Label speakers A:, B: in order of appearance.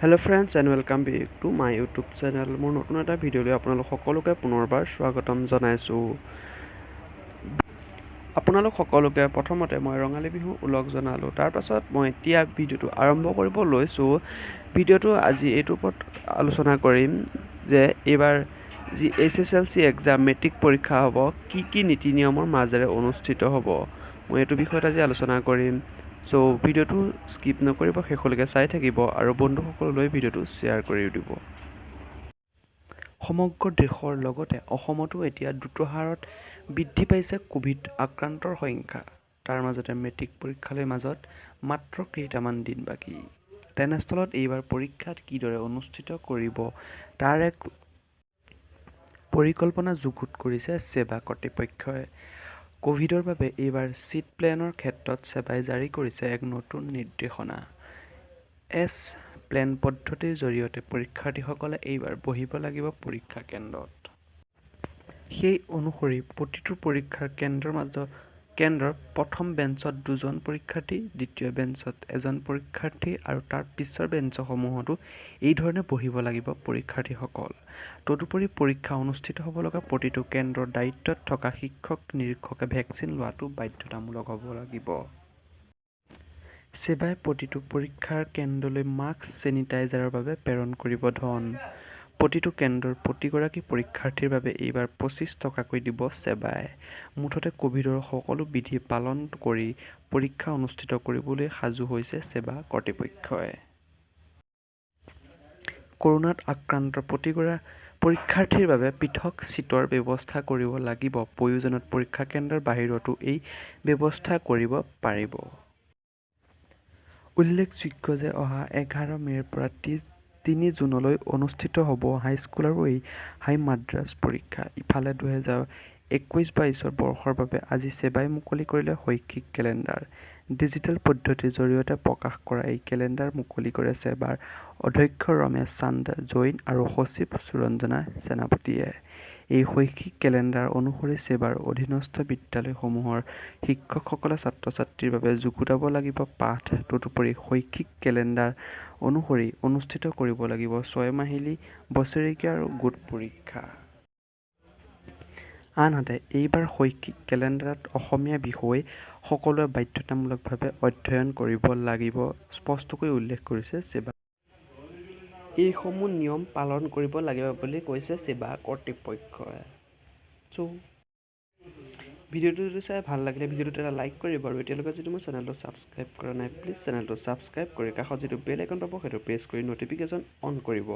A: Hello friends and welcome back to my YouTube channel। মোৰ নতুন এটা ভিডিঅ'লৈ আপোনালোক সকলোকে পুনৰবাৰ স্বাগতম জনাইছোঁ। আপোনালোক সকলোকে প্ৰথমতে মই ৰঙালী বিহু ওলগ জনালোঁ। তাৰপাছত মই এতিয়া ভিডিঅ'টো আৰম্ভ কৰিব লৈছোঁ। ভিডিঅ'টো আজি এইটোৰ ওপৰত আলোচনা কৰিম যে এইবাৰ যি এইচএছএলচি এক্সাম, মেট্ৰিক পৰীক্ষা হ'ব, কি কি নীতি নিয়মৰ মাজেৰে অনুষ্ঠিত হ'ব, মই এইটো বিষয়ত আজি আলোচনা কৰিম। চ' ভিডিঅ'টো স্কিপ নকৰিব, শেষলৈকে চাই থাকিব আৰু বন্ধুসকললৈ ভিডিঅ'টো শ্বেয়াৰ কৰি দিব। সমগ্ৰ দেশৰ লগতে অসমতো এতিয়া দ্ৰুত হাৰত বৃদ্ধি পাইছে ক'ভিড আক্ৰান্তৰ সংখ্যা। তাৰ মাজতে মেট্ৰিক পৰীক্ষালৈ মাজত মাত্ৰ কেইটামান দিন বাকী। তেনেস্থলত এইবাৰ পৰীক্ষাত কিদৰে অনুষ্ঠিত কৰিব, তাৰ এক পৰিকল্পনা যুগুত কৰিছে ছেবা কৰ্তৃপক্ষই। ক'ভিডৰ বাবে এইবাৰ ছিট প্লেনৰ ক্ষেত্ৰত ছেবাই জাৰি কৰিছে এক নতুন নিৰ্দেশনা। এছ প্লেন পদ্ধতিৰ জৰিয়তে পৰীক্ষাৰ্থীসকলে এইবাৰ বহিব লাগিব পৰীক্ষা কেন্দ্ৰত। সেই অনুসৰি প্ৰতিটো পৰীক্ষাৰ কেন্দ্ৰৰ প্ৰথম বেঞ্চত দুজন পৰীক্ষাৰ্থী, দ্বিতীয় বেঞ্চত এজন পৰীক্ষাৰ্থী আৰু তাৰ পিছৰ বেঞ্চসমূহতো এইধৰণে বহিব লাগিব পৰীক্ষাৰ্থীসকল। তদুপৰি পৰীক্ষা অনুষ্ঠিত হ'ব লগা প্ৰতিটো কেন্দ্ৰৰ দায়িত্বত থকা শিক্ষক নিৰীক্ষকে ভেকচিন লোৱাটো বাধ্যতামূলক হ'ব লাগিব। ছেবাই প্ৰতিটো পৰীক্ষাৰ কেন্দ্ৰলৈ মাস্ক, ছেনিটাইজাৰৰ বাবে প্ৰেৰণ কৰিব ধন। প্ৰতিটো কেন্দ্ৰৰ প্ৰতিগৰাকী পৰীক্ষাৰ্থীৰ বাবে এইবাৰ 25 টকাকৈ দিব ছেবাই। মুঠতে ক'ভিডৰ সকলো বিধি পালন কৰি পৰীক্ষা অনুষ্ঠিত কৰিবলৈ সাজু হৈছে ছেবা কৰ্তৃপক্ষই। কৰোনাত আক্ৰান্ত পৰীক্ষাৰ্থীৰ বাবে পৃথক ছিটৰ ব্যৱস্থা কৰিব লাগিব। প্ৰয়োজনত পৰীক্ষা কেন্দ্ৰৰ বাহিৰতো এই ব্যৱস্থা কৰিব পাৰিব। উল্লেখযোগ্য যে অহা 11 মে'ৰ পৰা 3 জুনলৈ অনুষ্ঠিত হ'ব হাইস্কুল আৰু হাই মাদ্ৰাজ পৰীক্ষা। ইফালে 2021-22 বৰ্ষৰ বাবে আজি ছেবাই মুকলি কৰিলে শৈক্ষিক কেলেণ্ডাৰ। ডিজিটেল পদ্ধতিৰ জৰিয়তে প্ৰকাশ কৰা এই কেলেণ্ডাৰ মুকলি কৰে ছেবাৰ অধ্যক্ষ ৰমেশ চান্দ জৈন আৰু সচিব সুৰঞ্জনা সেনাপতিয়ে। এই শৈক্ষিক কেলেণ্ডাৰ অনুসৰি ছেবাৰ অধীনস্থ বিদ্যালয়সমূহৰ শিক্ষকসকলে ছাত্ৰ-ছাত্ৰীৰ বাবে যুগুতাব লাগিব পাঠ। তদুপৰি শৈক্ষিক কেলেণ্ডাৰ অনুসৰি অনুষ্ঠিত কৰিব লাগিব ছয়মাহিলী, বছৰেকীয়া আৰু গোট পৰীক্ষা। আনহাতে এইবাৰ শৈক্ষিক কেলেণ্ডাৰত অসমীয়া বিষয় সকলোৱে বাধ্যতামূলকভাৱে অধ্যয়ন কৰিব লাগিব, স্পষ্টকৈ উল্লেখ কৰিছে ছেবা। এইসমূহ নিয়ম পালন কৰিব লাগিব বুলি কৈছে ছেবা কৰ্তৃপক্ষই। চ' ভিডিঅ'টো যদি চাই ভাল লাগিলে ভিডিঅ'টোত এটা লাইক কৰিব আৰু এতিয়ালৈকে যদি মোৰ চেনেলটো ছাবস্ক্ৰাইব কৰা নাই, প্লিজ চেনেলটো ছাবস্ক্ৰাইব কৰি কাষত যিটো বেল আইকন পাব, সেইটো প্ৰেছ কৰি ন'টিফিকেশ্যন অন কৰিব।